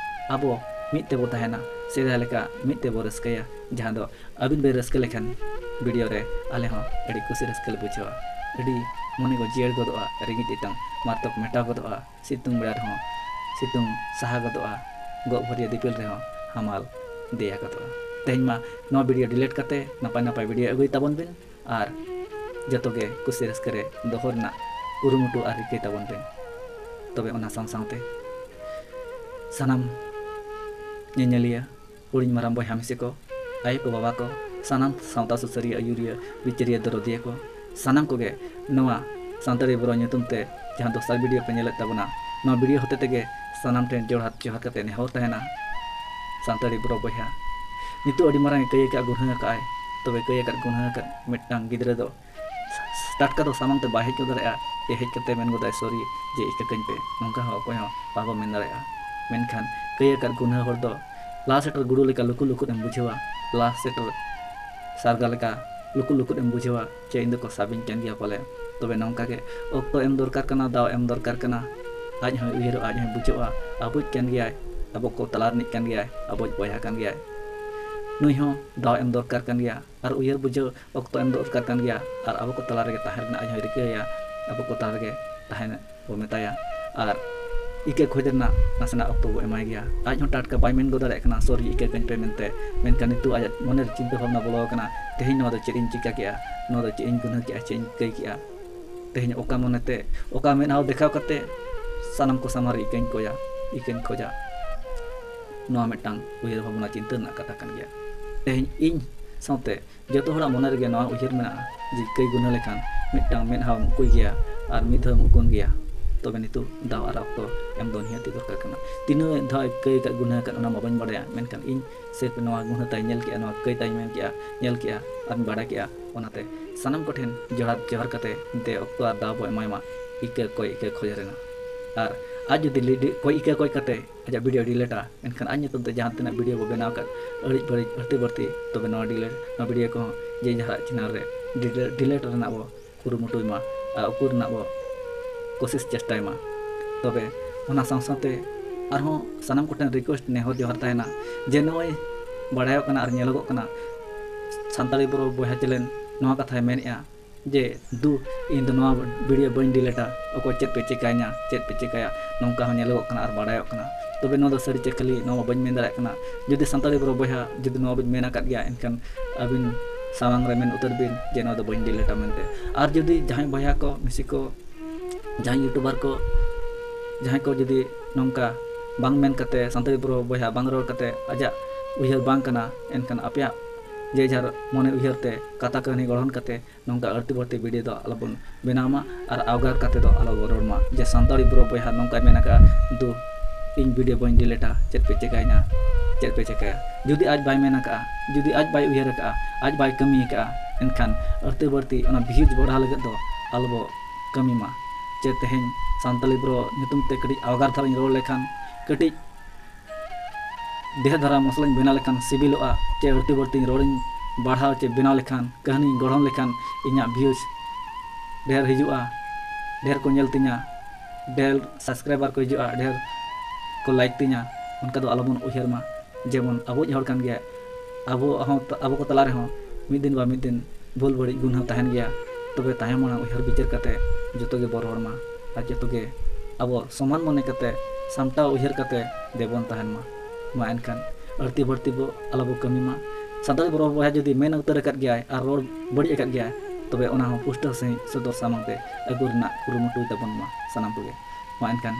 ᱟᱵᱚ ᱢᱤᱫ ᱛᱮᱵᱚ ᱛᱟᱦᱮᱱᱟ, ᱥᱮᱫᱟᱭ ᱞᱮᱠᱟ ᱢᱤᱫ ᱛᱮᱵᱚ ᱨᱟᱹᱥᱠᱟᱹᱭᱟ, ᱡᱟᱦᱟᱸ ᱫᱚ ᱟᱹᱵᱤᱱ ᱵᱤᱱ ᱨᱟᱹᱥᱠᱟᱹ ᱞᱮᱠᱷᱟᱱ video ᱨᱮ ᱟᱞᱮ ᱦᱚᱸ ᱟᱹᱰᱤ ᱠᱩᱥᱤ ᱨᱟᱹᱥᱠᱟᱹ ᱞᱮ ᱵᱩᱡᱷᱟᱹᱣᱟ, ᱟᱹᱰᱤ ᱢᱚᱱᱮ ᱠᱚ ᱡᱤᱭᱟᱹᱲ ᱜᱚᱫᱚᱜᱼᱟ, ᱨᱮᱸᱜᱮᱡ ᱛᱮᱛᱟᱝ ᱢᱟᱨᱛᱚᱠ ᱢᱮᱴᱟᱣ ᱜᱚᱫᱚᱜᱼᱟ, ᱥᱤᱛᱩᱝ ᱵᱮᱲᱟ ᱨᱮᱦᱚᱸ ᱥᱤᱛᱩᱝ ᱥᱟᱦᱟ ᱜᱚᱫᱚᱜᱼᱟ, ᱜᱚᱜ ᱵᱷᱟᱹᱨᱭᱟᱹ ᱫᱤᱯᱤᱞ ᱨᱮᱦᱚᱸ ᱦᱟᱢᱟᱞ ᱫᱮᱭᱟ ᱜᱚᱫᱚᱜᱼᱟ᱾ ᱛᱮᱦᱮᱧ ᱢᱟ ᱱᱚᱣᱟ video delete ᱠᱟᱛᱮ ᱱᱟᱯᱟᱭ ᱱᱟᱯᱟᱭ video ᱟᱹᱜᱩᱭ ᱛᱟᱵᱚᱱ ᱵᱤᱱ᱾ ᱟᱨ ᱡᱚᱛᱚ ᱜᱮ ᱠᱩᱥᱤ ᱨᱟᱹᱥᱠᱟᱹ ᱨᱮ ᱫᱚᱦᱚ ᱨᱮᱱᱟᱜ ᱠᱩᱨᱩᱢᱩᱴᱩ ᱟᱨ ᱨᱤᱠᱟᱹᱭ ᱛᱟᱵᱚᱱ ᱯᱮ᱾ ᱛᱚᱵᱮ ᱚᱱᱟ ᱥᱟᱶ ᱥᱟᱶᱛᱮ ᱥᱟᱱᱟᱢ ᱧᱮᱧᱮᱞᱤᱭᱟᱹ, ᱦᱩᱰᱤᱧ ᱢᱟᱨᱟᱝ ᱵᱚᱭᱦᱟ ᱢᱤᱥᱤ ᱠᱚ, ᱟᱭᱳ ᱠᱚ, ᱵᱟᱵᱟ ᱠᱚ, ᱥᱟᱱᱟᱢ ᱥᱟᱶᱛᱟ ᱥᱩᱥᱟᱹᱨᱤᱭᱟᱹ, ᱟᱹᱭᱩᱨᱤᱭᱟᱹ, ᱵᱤᱪᱟᱹᱨᱤᱭᱟᱹ, ᱫᱚᱨᱚᱫᱤᱭᱟᱹ ᱠᱚ, ᱥᱟᱱᱟᱢ ᱠᱚᱜᱮ ᱱᱚᱣᱟ ᱥᱟᱱᱛᱟᱲᱤ ᱵᱨᱚ ᱧᱩᱛᱩᱢ ᱛᱮ ᱡᱟᱦᱟᱸ ᱫᱚᱥᱟᱨ video ᱯᱮ ᱧᱮᱞᱮᱫ ᱛᱟᱵᱚᱱᱟ, ᱱᱚᱣᱟ video ᱦᱚᱛᱮ ᱛᱮᱜᱮ ᱥᱟᱱᱟᱢ ᱴᱷᱮᱱ ᱡᱚᱲᱦᱟᱛ ᱡᱚᱦᱟᱨ ᱠᱟᱛᱮ ᱱᱮᱦᱚᱨ ᱛᱟᱦᱮᱱᱟ᱾ ᱥᱟᱱᱛᱟᱲᱤ ᱵᱨᱚ ᱵᱚᱭᱦᱟ ᱱᱤᱛᱚᱜ ᱟᱹᱰᱤ ᱢᱟᱨᱟᱝ ᱮ ᱠᱟᱹᱭ ᱟᱠᱟᱫ, ᱜᱩᱱᱦᱟᱹ ᱟᱠᱟᱫ ᱟᱭ, ᱛᱚᱵᱮ ᱠᱟᱹᱭ ᱟᱠᱟᱫ, ᱜᱩᱱᱦᱟᱹ ᱟᱠᱟᱫ ᱢᱤᱫᱴᱟᱝ ᱜᱤᱫᱽᱨᱟᱹ ᱫᱚ ᱴᱟᱴᱠᱟ ᱫᱚ ᱥᱟᱢᱟᱝ ᱛᱮ ᱵᱟᱭ ᱦᱮᱡ ᱜᱚᱫ ᱫᱟᱲᱮᱭᱟᱜᱼᱟ, ᱡᱮ ᱦᱮᱡ ᱠᱟᱛᱮ ᱢᱮᱱ ᱜᱚᱫᱟᱭ, "sorry, ᱡᱮ ᱤᱠᱟᱹ ᱠᱟᱹᱧ ᱯᱮ", ᱱᱚᱝᱠᱟ ᱦᱚᱸ ᱚᱠᱚᱭ ᱦᱚᱸ ᱵᱟᱵᱚ ᱢᱮᱱ ᱫᱟᱲᱮᱭᱟᱜᱼᱟ᱾ ᱢᱮᱱᱠᱷᱟᱱ ᱠᱟᱹᱭ ᱟᱠᱟᱫ ᱜᱩᱱᱦᱟᱹ ᱦᱚᱲ ᱫᱚ ᱞᱟᱦᱟ ᱥᱮᱴᱮᱨ ᱜᱩᱰᱩ ᱞᱮᱠᱟ ᱞᱩᱠᱩ ᱞᱩᱠᱩ ᱮᱢ ᱵᱩᱡᱷᱟᱹᱣᱟ, ᱞᱟᱦᱟ ᱥᱮᱴᱮᱨ ᱥᱟᱨᱜᱟ ᱞᱮᱠᱟ ᱞᱩᱠᱩ ᱞᱩᱠᱩ ᱮᱢ ᱵᱩᱡᱷᱟᱹᱣᱟ, ᱪᱮ ᱤᱧ ᱫᱚᱠᱚ ᱥᱟᱵᱤᱧ ᱠᱟᱱ ᱜᱮᱭᱟ ᱯᱟᱞᱮ᱾ ᱛᱚᱵᱮ ᱱᱚᱝᱠᱟ ᱜᱮ ᱚᱠᱛᱚ ᱮᱢ ᱫᱚᱨᱠᱟᱨ ᱠᱟᱱᱟ, ᱫᱟᱣ ᱮᱢ ᱫᱚᱨᱠᱟᱨ ᱠᱟᱱᱟ᱾ ᱟᱡ ᱦᱚᱸᱭ ᱩᱭᱦᱟᱹᱨᱚᱜᱼᱟ, ᱟᱡ ᱦᱚᱸᱭ ᱵᱩᱡᱷᱟᱹᱣᱟ, ᱟᱵᱚᱭᱤᱡ ᱠᱟᱱ ᱜᱮᱭᱟᱭ, ᱟᱵᱚ ᱠᱚ ᱛᱟᱞᱟ ᱨᱤᱱᱤᱡ ᱠᱟᱱ ᱜᱮᱭᱟᱭ, ᱟᱵᱚᱭᱤᱡ ᱵᱚᱭᱦᱟ ᱠᱟᱱ ᱜᱮᱭᱟᱭ᱾ ᱱᱩᱭ ᱦᱚᱸ ᱫᱟᱣ ᱮᱢ ᱫᱚᱨᱠᱟᱨ ᱠᱟᱱ ᱜᱮᱭᱟ᱾ ᱟᱨ ᱩᱭᱦᱟᱹᱨ ᱵᱩᱡᱷᱟᱹᱣ ᱚᱠᱛᱚ ᱮᱢ ᱫᱚᱨᱠᱟᱨ ᱠᱟᱱ ᱜᱮᱭᱟ᱾ ᱟᱨ ᱟᱵᱚ ᱠᱚ ᱛᱟᱞᱟ ᱨᱮᱜᱮ ᱛᱟᱦᱮᱸ ᱨᱮᱱᱟᱜ ᱟᱡ ᱦᱚᱸᱭ ᱨᱤᱠᱟᱹᱭᱟ, ᱟᱵᱚ ᱠᱚ ᱛᱟᱞᱟ ᱨᱮᱜᱮ ᱛᱟᱦᱮᱱ ᱵᱚ ᱢᱮᱛᱟᱭᱟ᱾ ᱟᱨ ᱤᱠᱟᱹ ᱠᱷᱚᱡᱽ ᱨᱮᱱᱟᱜ ᱱᱟᱥᱮᱱᱟᱜ ᱚᱠᱛᱚ ᱵᱚ ᱮᱢᱟᱭ ᱜᱮᱭᱟ᱾ ᱟᱡ ᱦᱚᱸ ᱴᱟᱴᱠᱟ ᱵᱟᱭ ᱢᱮᱱ ᱜᱚᱫ ᱫᱟᱲᱮᱭᱟᱜ ᱠᱟᱱᱟ, "sorry, ᱤᱠᱟᱹ ᱠᱟᱹᱧ ᱯᱮ" ᱢᱮᱱᱛᱮ᱾ ᱢᱮᱱᱠᱷᱟᱱ ᱱᱤᱛᱚᱜ ᱟᱡᱟᱜ ᱢᱚᱱᱮ ᱨᱮ ᱪᱤᱱᱛᱟᱹ ᱵᱷᱟᱵᱽᱱᱟ ᱵᱚᱞᱚ ᱟᱠᱟᱱᱟ, "ᱛᱮᱦᱮᱧ ᱱᱚᱣᱟ ᱫᱚ ᱪᱮᱫ ᱤᱧ ᱪᱤᱠᱟ ᱠᱮᱜᱼᱟ, ᱱᱚᱣᱟ ᱫᱚ ᱪᱮᱫ ᱤᱧ ᱜᱩᱱᱟᱹ ᱠᱮᱜᱼᱟ, ᱪᱮᱫ ᱤᱧ ᱠᱟᱹᱭ ᱠᱮᱜᱼᱟ?" ᱛᱮᱦᱮᱧ ᱚᱠᱟ ᱢᱚᱱᱮᱛᱮ, ᱚᱠᱟ ᱢᱮᱫᱦᱟ ᱫᱮᱠᱷᱟᱣ ᱠᱟᱛᱮ ᱥᱟᱱᱟᱢ ᱠᱚ ᱥᱟᱢᱟᱝ ᱨᱮ ᱤᱠᱟᱹᱧ ᱠᱚᱭᱟ, ᱤᱠᱟᱹᱧ ᱠᱷᱚᱡᱟ? ᱱᱚᱣᱟ ᱢᱤᱫᱴᱟᱝ ᱩᱭᱦᱟᱹᱨ ᱵᱷᱟᱵᱽᱱᱟ ᱪᱤᱱᱛᱟᱹ ᱨᱮᱱᱟᱜ ᱠᱟᱛᱷᱟ ᱠᱟᱱ ᱜᱮᱭᱟ᱾ ᱛᱮᱦᱮᱧ ᱤᱧ ᱥᱟᱶᱛᱮ ᱡᱚᱛᱚ ᱦᱚᱲᱟᱜ ᱢᱚᱱᱮ ᱨᱮᱜᱮ ᱱᱚᱣᱟ ᱩᱭᱦᱟᱹᱨ ᱢᱮᱱᱟᱜᱼᱟ ᱡᱮ ᱠᱟᱹᱭ ᱜᱩᱱᱟᱹ ᱞᱮᱠᱷᱟᱱ ᱢᱤᱫᱴᱟᱝ ᱢᱮᱫᱦᱟᱢ ᱩᱠᱩᱭ ᱜᱮᱭᱟ ᱟᱨ ᱢᱤᱫ ᱫᱷᱟᱣᱮᱢ ᱩᱠᱩᱱ ᱜᱮᱭᱟ᱾ ᱛᱚᱵᱮ ᱱᱤᱛᱚᱜ ᱫᱟᱣ ᱟᱨ ᱚᱠᱛᱚ ᱮᱢ ᱫᱚ ᱱᱤᱦᱟᱹᱛᱤ ᱫᱚᱨᱠᱟᱨ ᱠᱟᱱᱟ᱾ ᱛᱤᱱᱟᱹᱜ ᱫᱷᱟᱣ ᱠᱟᱹᱭ ᱟᱠᱟᱫ, ᱜᱩᱱᱟᱹ ᱟᱠᱟᱫ, ᱚᱱᱟ ᱢᱟ ᱵᱟᱹᱧ ᱵᱟᱲᱟᱭᱟ, ᱢᱮᱱᱠᱷᱟᱱ ᱤᱧ ᱥᱤᱨᱯ ᱱᱚᱣᱟ ᱜᱩᱱᱟᱹ ᱛᱟᱭ ᱧᱮᱞ ᱠᱮᱜᱼᱟ, ᱱᱚᱣᱟ ᱠᱟᱹᱭ ᱛᱟᱭ ᱢᱮᱱ ᱠᱮᱜᱼᱟ, ᱧᱮᱞ ᱠᱮᱜᱼᱟ ᱟᱨᱤᱧ ᱵᱟᱲᱟᱭ ᱠᱮᱜᱼᱟ᱾ ᱚᱱᱟᱛᱮ ᱥᱟᱱᱟᱢ ᱠᱚᱴᱷᱮᱱ ᱡᱚᱦᱟᱨ, ᱡᱚᱦᱟᱨ ᱠᱟᱛᱮ ᱫᱮ ᱚᱠᱛᱚ ᱟᱨ ᱫᱟᱣ ᱵᱚ ᱮᱢᱟᱭ ᱢᱟ᱾ ᱤᱠᱟᱹ ᱠᱚᱭ ᱤᱠᱟᱹ ᱠᱷᱚᱡ ᱨᱮᱱᱟᱜ᱾ ᱟᱨ ᱟᱡ ᱡᱩᱫᱤ ᱞᱤᱰᱤ-, ᱠᱚᱭ ᱤᱠᱟᱹ ᱠᱚᱭ ᱠᱟᱛᱮ ᱟᱡᱟᱜ video ᱰᱤᱞᱮᱴᱟ, ᱮᱱᱠᱷᱟᱱ ᱟᱡ ᱧᱩᱛᱩᱢ ᱛᱮ ᱡᱟᱦᱟᱸ ᱛᱤᱱᱟᱹᱜ video ᱵᱚ ᱵᱮᱱᱟᱣ ᱟᱠᱟᱫ, ᱟᱹᱲᱤᱡ ᱵᱟᱹᱲᱤᱡ, ᱟᱹᱲᱛᱤ ᱵᱟᱹᱲᱛᱤ, ᱛᱚᱵᱮ ᱱᱚᱣᱟ ᱰᱤᱞᱮᱴ, ᱱᱚᱣᱟ video ᱠᱚᱦᱚᱸ ᱡᱮ ᱡᱟᱦᱟᱸ channel ᱨᱮ ᱰᱤᱞᱮ-, ᱰᱤᱞᱮᱴ ᱨᱮᱱᱟᱜ ᱵᱚ ᱠᱩᱨᱩᱢᱩᱴᱩᱭ ᱢᱟ ᱟᱨ ᱩᱠᱩ ᱨᱮᱱᱟᱜ ᱵᱚ ᱠᱳᱥᱤᱥ ᱪᱮᱥᱴᱟᱭ ᱢᱟ᱾ ᱛᱚᱵᱮ ᱚᱱᱟ ᱥᱟᱶ ᱥᱟᱶᱛᱮ ᱟᱨᱦᱚᱸ ᱥᱟᱱᱟᱢ ᱠᱚᱴᱷᱮᱱ request, ᱱᱮᱦᱚᱨ ᱡᱚᱦᱟᱨ ᱛᱟᱦᱮᱱᱟ ᱡᱮ ᱱᱚᱜᱼᱚᱭ ᱵᱟᱲᱟᱭᱚᱜ ᱠᱟᱱᱟ ᱟᱨ ᱧᱮᱞᱚᱜᱚᱜ ᱠᱟᱱᱟ, ᱥᱟᱱᱛᱟᱲᱤ ᱵᱨᱳ ᱵᱚᱭᱦᱟ channel ᱱᱚᱣᱟ ᱠᱟᱛᱷᱟᱭ ᱢᱮᱱᱮᱫᱼᱟ ᱡᱮ, "ᱫᱩ, ᱤᱧ ᱫᱚ ᱱᱚᱣᱟ video ᱵᱟᱹᱧ ᱰᱤᱞᱮᱴᱟ, ᱚᱠᱚᱭ ᱪᱮᱫ ᱯᱮ ᱪᱮᱠᱟᱹᱧᱟ, ᱪᱮᱫ ᱯᱮ ᱪᱮᱠᱟᱹᱭᱟ?" ᱱᱚᱝᱠᱟ ᱦᱚᱸ ᱧᱮᱞᱚᱜᱚᱜ ᱠᱟᱱᱟ ᱟᱨ ᱵᱟᱲᱟᱭᱚᱜ ᱠᱟᱱᱟ᱾ ᱛᱚᱵᱮ ᱱᱚᱣᱟ ᱫᱚ ᱥᱟᱹᱨᱤ ᱪᱮ ᱠᱷᱟᱹᱞᱤ, ᱱᱚᱣᱟ ᱢᱟ ᱵᱟᱹᱧ ᱢᱮᱱ ᱫᱟᱲᱮᱭᱟᱜ ᱠᱟᱱᱟ᱾ ᱡᱩᱫᱤ ᱥᱟᱱᱛᱟᱲᱤ ᱵᱨᱳ ᱵᱚᱭᱦᱟ ᱡᱩᱫᱤ ᱱᱚᱣᱟ ᱵᱤᱱ ᱢᱮᱱ ᱟᱠᱟᱫ ᱜᱮᱭᱟ, ᱮᱱᱠᱷᱟᱱ ᱟᱹᱵᱤᱱ ᱥᱟᱢᱟᱝ ᱨᱮ ᱢᱮᱱ ᱩᱛᱟᱹᱨ ᱵᱤᱱ ᱡᱮ ᱱᱚᱣᱟ ᱫᱚ ᱵᱟᱹᱧ ᱰᱤᱞᱮᱴᱟ ᱢᱮᱱᱛᱮ᱾ ᱟᱨ ᱡᱩᱫᱤ ᱡᱟᱦᱟᱸᱭ ᱵᱚᱭᱦᱟ ᱠᱚ, ᱢᱤᱥᱤ ᱠᱚ, ᱡᱟᱦᱟᱸᱭ YouTuber ᱠᱚ, ᱡᱟᱦᱟᱸᱭ ᱠᱚ ᱡᱩᱫᱤ ᱱᱚᱝᱠᱟ ᱵᱟᱝ ᱢᱮᱱ ᱠᱟᱛᱮ, ᱥᱟᱱᱛᱟᱲᱤ ᱵᱨᱳ ᱵᱚᱭᱦᱟ ᱵᱟᱝ ᱨᱚᱲ ᱠᱟᱛᱮ ᱟᱡᱟᱜ ᱩᱭᱦᱟᱹᱨ ᱵᱟᱝ ᱠᱟᱱᱟ, ᱮᱱᱠᱷᱟᱱ ᱟᱯᱮᱭᱟᱜ ᱡᱮ ᱡᱟᱦᱟᱨ ᱢᱚᱱᱮ ᱩᱭᱦᱟᱹᱨ ᱛᱮ ᱠᱟᱛᱷᱟ ᱠᱟᱹᱦᱱᱤ ᱜᱚᱲᱦᱚᱱ ᱠᱟᱛᱮ ᱱᱚᱝᱠᱟ ᱟᱹᱲᱛᱤ ᱵᱟᱹᱲᱛᱤ video ᱫᱚ ᱟᱞᱚᱵᱚᱱ ᱵᱮᱱᱟᱣ ᱢᱟ ᱟᱨ ᱟᱣᱜᱟᱨ ᱠᱟᱛᱮ ᱫᱚ ᱟᱞᱚᱵᱚᱱ ᱨᱚᱲ ᱢᱟ ᱡᱮ ᱥᱟᱱᱛᱟᱲᱤ ᱵᱨᱳ ᱵᱚᱭᱦᱟ ᱱᱚᱝᱠᱟᱭ ᱢᱮᱱ ᱟᱠᱟᱫᱼᱟ, "ᱫᱩ, ᱤᱧ video ᱵᱟᱹᱧ ᱰᱤᱞᱮᱴᱟ, ᱪᱮᱫ ᱯᱮ ᱪᱮᱠᱟᱹᱧᱟ, ᱪᱮᱫ ᱯᱮ ᱪᱮᱠᱟᱹᱭᱟ?" ᱡᱩᱫᱤ ᱟᱡ ᱵᱟᱭ ᱢᱮᱱ ᱟᱠᱟᱫᱼᱟ, ᱡᱩᱫᱤ ᱟᱡ ᱵᱟᱭ ᱩᱭᱦᱟᱹᱨ ᱟᱠᱟᱫᱼᱟ, ᱟᱡ ᱵᱟᱭ ᱠᱟᱹᱢᱤ ᱟᱠᱟᱫᱼᱟ, ᱮᱱᱠᱷᱟᱱ ᱟᱹᱲᱛᱤ ᱵᱟᱹᱲᱛᱤ ᱚᱱᱟ views ᱵᱟᱲᱦᱟᱣ ᱞᱟᱹᱜᱤᱫ ᱫᱚ ᱟᱞᱚᱵᱚ ᱠᱟᱹᱢᱤ ᱢᱟ᱾ ᱪᱮ ᱛᱮᱦᱮᱧ ᱥᱟᱱᱛᱟᱲᱤ ᱵᱨᱳ ᱧᱩᱛᱩᱢ ᱛᱮ ᱠᱟᱹᱴᱤᱡ ᱟᱣᱜᱟᱨ ᱫᱷᱟᱨᱟᱧ ᱨᱚᱲ ᱞᱮᱠᱷᱟᱱ, ᱠᱟᱹᱴᱤᱡ ᱰᱷᱮᱨ ᱫᱷᱟᱨᱟ ᱢᱚᱥᱞᱟᱧ ᱵᱮᱱᱟᱣ ᱞᱮᱠᱷᱟᱱ ᱥᱤᱵᱤᱞᱚᱜᱼᱟ, ᱪᱮ ᱟᱹᱲᱛᱤ ᱵᱟᱹᱲᱛᱤᱧ ᱨᱚᱲᱤᱧ ᱵᱟᱲᱦᱟᱣ ᱪᱮ ᱵᱮᱱᱟᱣ ᱞᱮᱠᱷᱟᱱ, ᱠᱟᱹᱦᱱᱤᱧ ᱜᱚᱲᱦᱚᱱ ᱞᱮᱠᱷᱟᱱ ᱤᱧᱟᱹᱜ views ᱰᱷᱮᱨ ᱦᱤᱡᱩᱜᱼᱟ, ᱰᱷᱮᱨ ᱠᱚ ᱧᱮᱞ ᱛᱤᱧᱟ, ᱰᱷᱮᱨ subscriber ᱠᱚ ᱦᱤᱡᱩᱜᱼᱟ, ᱰᱷᱮᱨ ᱠᱚ like ᱛᱤᱧᱟ, ᱚᱱᱠᱟ ᱫᱚ ᱟᱞᱚᱵᱚᱱ ᱩᱭᱦᱟᱹᱨ ᱢᱟ᱾ ᱡᱮᱢᱚᱱ ᱟᱵᱚᱭᱤᱡ ᱦᱚᱲ ᱠᱟᱱ ᱜᱮᱭᱟᱭ, ᱟᱵᱚ ᱦᱚᱸ, ᱟᱵᱚ ᱠᱚ ᱛᱟᱞᱟ ᱨᱮᱦᱚᱸ ᱢᱤᱫ ᱫᱤᱱ ᱵᱟ ᱢᱤᱫ ᱫᱤᱱ ᱵᱷᱩᱞ ᱵᱟᱹᱲᱤᱡ ᱜᱩᱱ ᱦᱚᱸ ᱛᱟᱦᱮᱱ ᱜᱮᱭᱟ᱾ ᱛᱚᱵᱮ ᱛᱟᱭᱚᱢ ᱢᱟᱲᱟᱝ ᱩᱭᱦᱟᱹᱨ ᱵᱤᱪᱟᱹᱨ ᱠᱟᱛᱮ ᱡᱚᱛᱚ ᱜᱮ ᱵᱚ ᱨᱚᱲ ᱢᱟ ᱟᱨ ᱡᱚᱛᱚ ᱜᱮ ᱟᱵᱚ ᱥᱚᱢᱟᱱ ᱢᱚᱱᱮ ᱠᱟᱛᱮ, ᱥᱟᱢᱴᱟᱣ ᱩᱭᱦᱟᱹᱨ ᱠᱟᱛᱮ ᱫᱮᱵᱚᱱ ᱛᱟᱦᱮᱱ ᱢᱟ᱾ ᱢᱟ ᱮᱱᱠᱷᱟᱱ ᱟᱹᱲᱛᱤ ᱵᱟᱹᱲᱛᱤ ᱵᱚ ᱟᱞᱚ ᱵᱚ ᱠᱟᱹᱢᱤ ᱢᱟ᱾ ᱥᱟᱱᱛᱟᱲᱤ ᱵᱨᱳ ᱵᱚᱭᱦᱟ ᱡᱩᱫᱤ ᱢᱮᱱ ᱩᱛᱟᱹᱨ ᱟᱠᱟᱫ ᱜᱮᱭᱟᱭ ᱟᱨ ᱨᱚᱲ ᱵᱟᱹᱲᱤᱡ ᱟᱠᱟᱫ ᱜᱮᱭᱟᱭ, ᱛᱚᱵᱮ ᱚᱱᱟ ᱦᱚᱸ ᱯᱩᱥᱴᱟᱹᱣ ᱥᱟᱺᱦᱤᱡ ᱥᱚᱫᱚᱨ ᱥᱟᱢᱟᱝ ᱛᱮ ᱟᱹᱜᱩ ᱨᱮᱱᱟᱜ ᱠᱩᱨᱩᱢᱩᱴᱩᱭ ᱛᱟᱵᱚᱱ ᱢᱟ ᱥᱟᱱᱟᱢ ᱠᱚᱜᱮ᱾ ᱢᱟ ᱮᱱᱠᱷᱟᱱ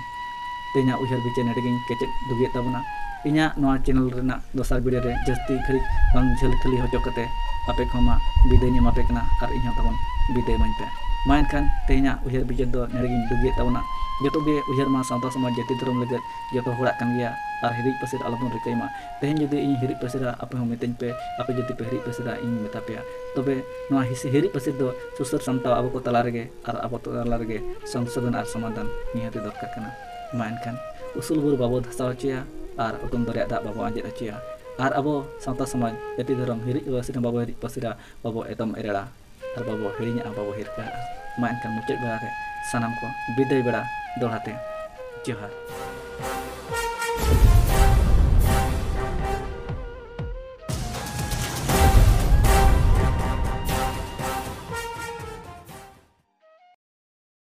ᱛᱮᱦᱮᱧᱟᱜ ᱩᱭᱦᱟᱹᱨ ᱵᱤᱪᱟᱹᱨ ᱱᱚᱰᱮ ᱜᱤᱧ ᱠᱮᱪᱮᱫ ᱫᱩᱜᱤᱭᱮᱫ ᱛᱟᱵᱚᱱᱟ᱾ ᱤᱧᱟᱹᱜ ᱱᱚᱣᱟ channel ᱨᱮᱱᱟᱜ ᱫᱚᱥᱟᱨ video ᱨᱮ ᱡᱟᱹᱥᱛᱤ ᱜᱷᱟᱹᱲᱤᱡ ᱵᱟᱝ ᱡᱷᱟᱹᱞ ᱠᱷᱟᱹᱞᱤ ᱦᱚᱪᱚ ᱠᱟᱛᱮ ᱟᱯᱮ ᱠᱚᱦᱚᱸ ᱢᱟ ᱵᱤᱫᱟᱹᱭ ᱤᱧ ᱮᱢᱟ ᱯᱮ ᱠᱟᱱᱟ ᱟᱨ ᱤᱧ ᱦᱚᱸ ᱛᱟᱵᱚᱱ ᱵᱤᱫᱟᱹᱭ ᱤᱢᱟᱹᱧ ᱯᱮ᱾ ᱢᱟ ᱮᱱᱠᱷᱟᱱ ᱛᱮᱦᱮᱧᱟᱜ ᱩᱭᱦᱟᱹᱨ ᱵᱤᱪᱟᱹᱨ ᱫᱚ ᱱᱚᱰᱮ ᱜᱤᱧ ᱫᱩᱜᱤᱭᱮᱫ ᱛᱟᱵᱚᱱᱟ᱾ ᱡᱚᱛᱚ ᱜᱮ ᱩᱭᱦᱟᱹᱨ ᱢᱟ ᱥᱟᱶᱛᱟ ᱥᱚᱢᱟᱡᱽ ᱡᱟᱹᱛᱤ ᱫᱷᱚᱨᱚᱢ ᱞᱟᱹᱜᱤᱫ ᱡᱚᱛᱚ ᱦᱚᱲᱟᱜ ᱠᱟᱱ ᱜᱮᱭᱟ᱾ ᱟᱨ ᱦᱤᱨᱤᱡ ᱯᱟᱹᱥᱤᱨ ᱟᱞᱚᱵᱚᱱ ᱨᱤᱠᱟᱹᱭ ᱢᱟ᱾ ᱛᱮᱦᱮᱧ ᱡᱩᱫᱤ ᱤᱧ ᱦᱤᱨᱤᱡ ᱯᱟᱹᱥᱤᱨᱟ, ᱟᱯᱮ ᱦᱚᱸ ᱢᱤᱛᱟᱹᱧ ᱯᱮ, ᱟᱯᱮ ᱡᱩᱫᱤ ᱯᱮ ᱦᱤᱨᱤᱡ ᱯᱟᱹᱥᱤᱨᱟ, ᱤᱧ ᱢᱮᱛᱟ ᱯᱮᱭᱟ᱾ ᱛᱚᱵᱮ ᱱᱚᱣᱟ ᱦᱤᱥ-, ᱦᱤᱨᱤᱡ ᱯᱟᱹᱥᱤᱨ ᱫᱚ ᱥᱩᱥᱟᱹᱨ ᱥᱟᱢᱴᱟᱣ ᱟᱵᱚ ᱠᱚ ᱛᱟᱞᱟ ᱨᱮᱜᱮ ᱟᱨ ᱟᱵᱚ ᱛᱟᱞᱟ ᱨᱮᱜᱮ ᱥᱚᱝᱥᱳᱫᱷᱚᱱ ᱟᱨ ᱥᱚᱢᱟᱫᱷᱟᱱ ᱱᱤᱦᱟᱹᱛ ᱫᱚᱨᱠᱟᱨ ᱠᱟᱱᱟ᱾ ᱢᱟ ᱮᱱᱠᱷᱟᱱ ᱩᱥᱩᱞ ᱵᱩᱨᱩ ᱵᱟᱵᱚ ᱫᱷᱟᱥᱟᱣ ᱦᱚᱪᱚᱭᱟ ᱟᱨ ᱚᱫᱚᱢ ᱫᱚᱨᱭᱟ ᱫᱟᱜ ᱵᱟᱵᱚ ᱟᱸᱡᱮᱫ ᱦᱚᱪᱚᱭᱟ᱾ ᱟᱨ ᱟᱵᱚ ᱥᱟᱶᱛᱟ ᱥᱚᱢᱟᱡᱽ ᱡᱟᱹᱛᱤ ᱫᱷᱚᱨᱚᱢ ᱦᱤᱨᱤᱡ ᱯᱟᱹᱥᱤᱨ ᱦᱚᱸ ᱵᱟᱵᱚ ᱦᱤᱨᱤᱡ ᱯᱟᱹᱥᱤᱨᱟ, ᱵᱟᱵᱚ ᱮᱛᱚᱢ ᱮᱨᱮᱲᱟ᱾ ᱟᱨ ᱵᱟᱵᱚ ᱦᱤᱲᱤᱧᱟᱜᱼᱟ, ᱵᱟᱵᱚ ᱦᱤᱨᱠᱟᱹᱜᱼᱟ᱾ ᱢᱟ ᱮᱱᱠᱷᱟᱱ ᱢᱩᱪᱟᱹᱫ ᱵᱮᱲᱟ ᱨᱮ ᱥᱟᱱᱟᱢ ᱠᱚ ᱵᱤᱫᱟᱹᱭ ᱵᱮᱲᱟ ᱫᱚᱦᱲᱟ ᱛᱮ ᱡᱚᱦᱟᱨ᱾